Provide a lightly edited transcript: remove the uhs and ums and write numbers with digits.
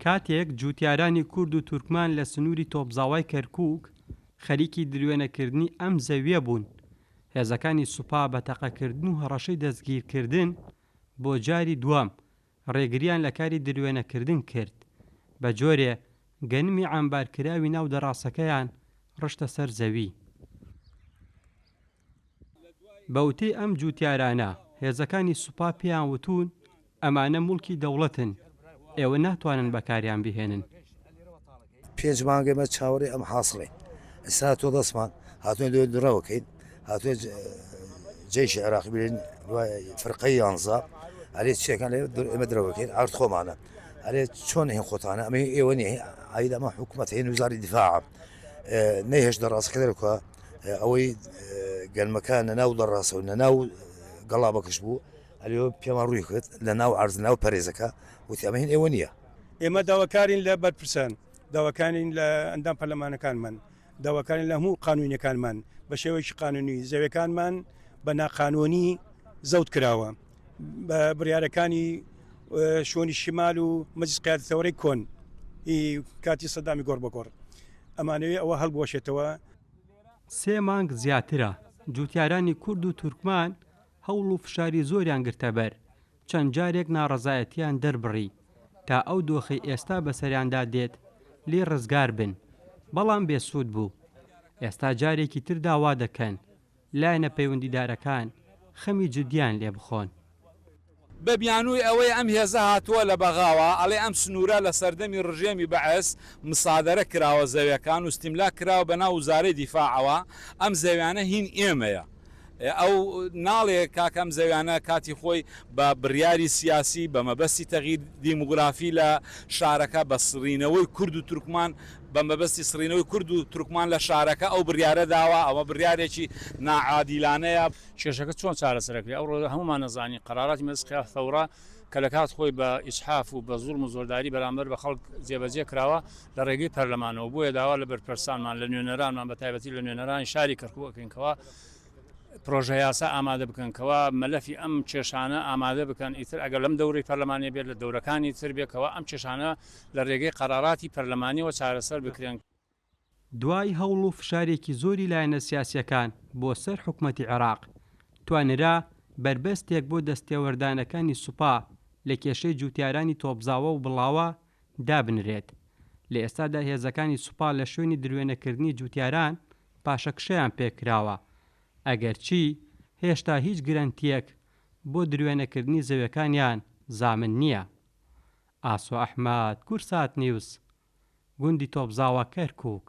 کاتێک جووتیارانی کورد و تورکمان لە سنووری تۆپزاوای کەرکووک خەریکی دروێنەکردنی ئەم زەوییە بوون، هێزەکانی سوپا بە تەقەکردن و هەڕەشەی دەستگیرکردن بۆ جاری دووەم ڕێگرییان لە کاری دروێنەکردن کرد، بە جۆرێ گەنمی عەمبارکراوی ناو دەڕاسەکەیان ڕشتە سەر زەوی. بە وتەی ئەم جووتیارانە، هێزەکانی سوپا پێیان وتوون ئەمانە موڵکی دەوڵەتن، ئێوە ناتوانن بەکاریان بهێنن. پێنج مانگە ئێمە چاوەڕێی ئەم حاسڵەین. ئێستا هاتووە دەستمان، هاتووین لێ دڕەوەکەین، هاتووە جەیشی عێراقی بلێن فرقەی یانزە، ئەرێ چیەکان لێ ئێمە درەوەکەین، ئارد خۆمانە. ئەرێ چۆن هین خۆتانە، ئەمە ئێوە نییە، ئاید ئەمە حکوومەت هەیە، وزاری دیفاعە. نەیهێشت دەڕاستەکە دەربکا، ئەوەی گەنمەکە نەناو دەڕاستە و نەناو گەڵابەکەش بوو، ئەلێ پێمان ڕووی کرد لە ناو عەرز ناو پەرێزەکە، وتی ئەمە هین ئێوە نییە. ئێمە داواکارین لە بەرپرسان، داواکارین لە ئەندام پەرلەمانەکانمان، داواکارین لە هەموو قانونیەکانمان بە شێوەیەکی قانونی زەویەکانمان بە ناقانونی زەوت کراوە بە بڕیارەکانی شۆنی شمال و مەجلس قیادە ثەورەی کۆن ی کاتی سەدامی گۆڕ بە گۆڕ ئەمانەوێ ئەوە هەڵبوەشێتەوە. سێ مانگ زیاترە جوتیارانی کورد و تورکمان هەوڵ و فشاری زۆریان گرتەبەر، چەند جارێک ناڕەزایەتییان دەربڕی تا ئەو دۆخەی ئێستا بەسەریاندا دێت لێی ڕزگار بن، بەڵام بێسوود بوو. ئێستا جارێکی تر داوا دەکەن لایەنە پەیوەندیدارەکان خەمی جدییان لێ بخۆن. بە بیانووی ئەوەی ئەم هێزە هاتووە لە بەغاوە ئەڵێ ئەم سنوورە لە سەردەمی ڕژێمی بەعس مسادەرە کراوە زەویەکان و ستیملاک کراوە بە ناو وزارەی دیفاعەوە ئەم زەویانە هین ئێمەیە ئەو ناڵێ کاکە ئەم زەویانە کاتی خۆی بە بڕیاری سیاسی بە مەبەستی تەغییر دیموگرافی لە شارەکە بە سڕینەوەی کورد و تورکمان بە مەبەستی سڕینەوەی کورد و تورکمان لە شارەکە ئەو بڕیارە داوە ئەوە بڕیارێکی ناعادیلانەیە. کێشەکە چۆن چارەسەر ئەکرێ؟ ئەوڕۆ هەموومان ئەزانین قەراراتی مەجلس قیادە ثەورە کە لە کات خۆی بە ئیجحاف و بە زوڵم و زۆرداری بەرامبەر بە خەڵک جێبەجێ کراوە لە ڕێگەی پەرلەمانەوە بۆیە داوا لە بەرپرسانمان لە نوێنەرانمان بە تایبەتی لە نوێنەرانی شاری کەرکوک ئەکەین کەوا پرۆژە یاسا ئامادە بکەن کەوا مەلەفی ئەم کێشانە ئامادە بکەن ئیتر ئەگەر لەم دەورەی پەرلەمانی بێت لە دەورەکانی تر بێت کەوا ئەم کێشانە لە ڕێگەی قەراراتی پەرلەمانیەوە چارەسەر بکرێن. دوای هەوڵ و فشارێکی زۆری لایەنە سیاسییەکان بۆ سەر حکومەتی عێراق، توانرا بەربەستێک بۆ دەستێوەردانەکانی سوپا لە کێشەی جوتیارانی تۆپزاوە و بڵاوە دابنرێت. لە ئێستادا هێزەکانی سوپا لە شوێنی دروێنەکردنی جوتیاران پاشەکشەیان پێکراوە، ئەگەرچی هێشتا هیچ گرەنتییەک بۆ دروێنەکردنی زەویەکانیان زامن نییە. ئاسۆ ئەحمەد، کوردسات نیوز، گوندی تۆپزاوە، کەرکوک.